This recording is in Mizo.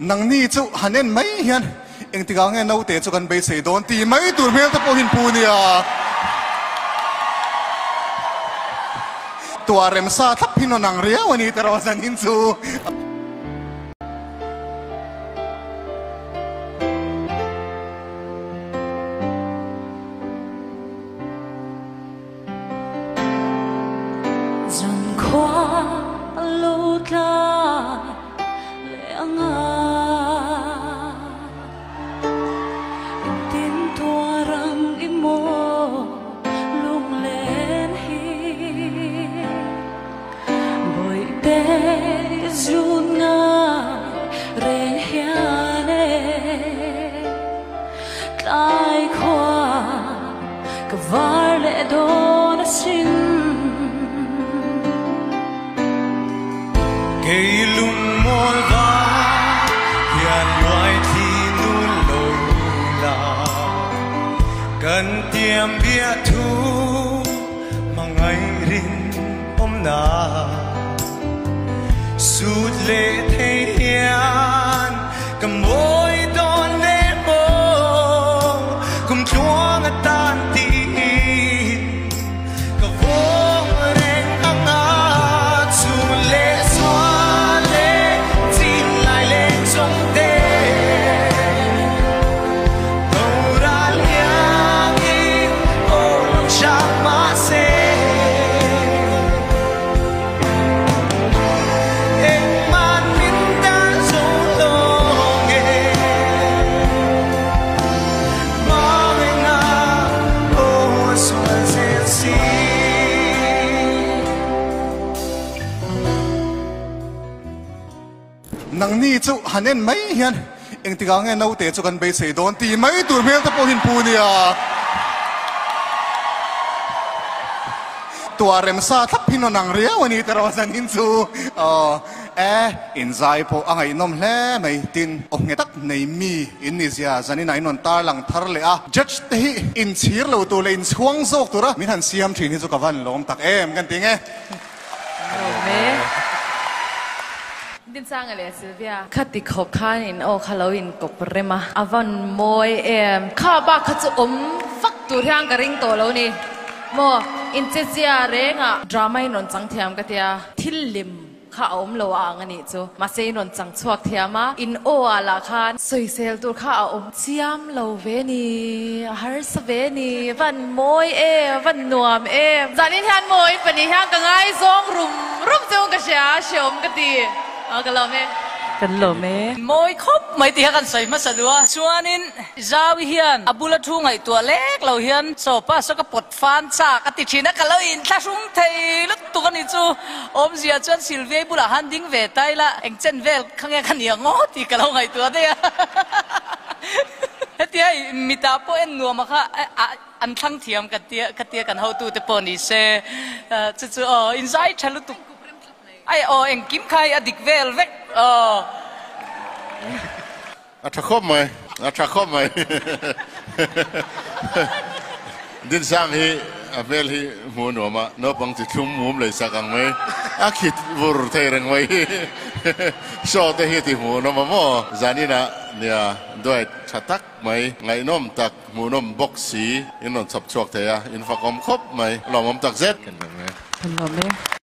Nangni chu han en mai hian engtikah nge naute chu kan beisei dawn tih mai tur hmel te pawh hin pu nia. Tuah remsa thlap hi nawn ang riau a ni ta rawh zanin chu. Nangni chu han en mai hian engtikah nge naute chu kan beisei dawn tih mai tur hmel te pawh hin pu nia. Tuah remsa thlap hi nawn ang riau a ni ta rawh zanin chu. Aw e, inzai pawh a ngaihnawm hle mai tin aw nge tak nei mi in ni zia zaninah in rawn tarlang thar leh a. Judge te hi inchhir lo tur leh inchhuang zawk tura min han siam thin hi chu ka van lawm tak em kan ti nge. Dinsanga leh Sylvia. Khati khawp khan in aw kha lo in kawp rem a, a van mawi em. Kha bak kha chu awm vak tur hian ka ring tawh lo ni maw, in che chia reng ah. Drama in rawn chang thiam ka tia, thil lem kha a awm lo a ang a nih chu, mahse in rawn chang chhuak thiam a, in aw ah lah khan sawisel tur kha a awm chiam lo ve ni, a harsa ve ni, van mawi em, van nuam em. Zanin hian maw in pahnih hian ka ngaizawng rum rum chu ka hria, hreawm ka ti, ka lawm e. Kan lawm e. Mawi khawp mai tih kha kan sawi hmasa duh a, chuanin Zaui hian a bula thu ngaihtuah lek lo hian sawpa saw ka pawt fan chak a ti thin a, ka lo inthlahrung thei lutuk a ni chu. Awmzia chuan Sylvia-i bulah han ding ve ta ila eng chen vel kha nge ka nia ngaw tih ka lo ngaihtuah daih a. Hetia mitah pawh en nuam a kha an thlang thiam ka tia ka tia kan hotute pawh ni se chu chu aw inzai tha lutuk. Ai aw engkim kha hi a dik vel vek aw. A tha khawp mai, a tha khawp mai. Dinsang hi a hmel hi hmuh a nuam a, naupang chi thlum mum lei sak ang mai, a khit vur thei reng mai hi. Show te hi a ti hmuh nawm a maw? Zaninah nia duet tha tak mai, ngaihnawm tak, hmuhnawm bawk si in rawn chhawp chhuak thei a, in fakawm khawp mai, lawmawm tak zet. Kan lawm e. Kan lawm e.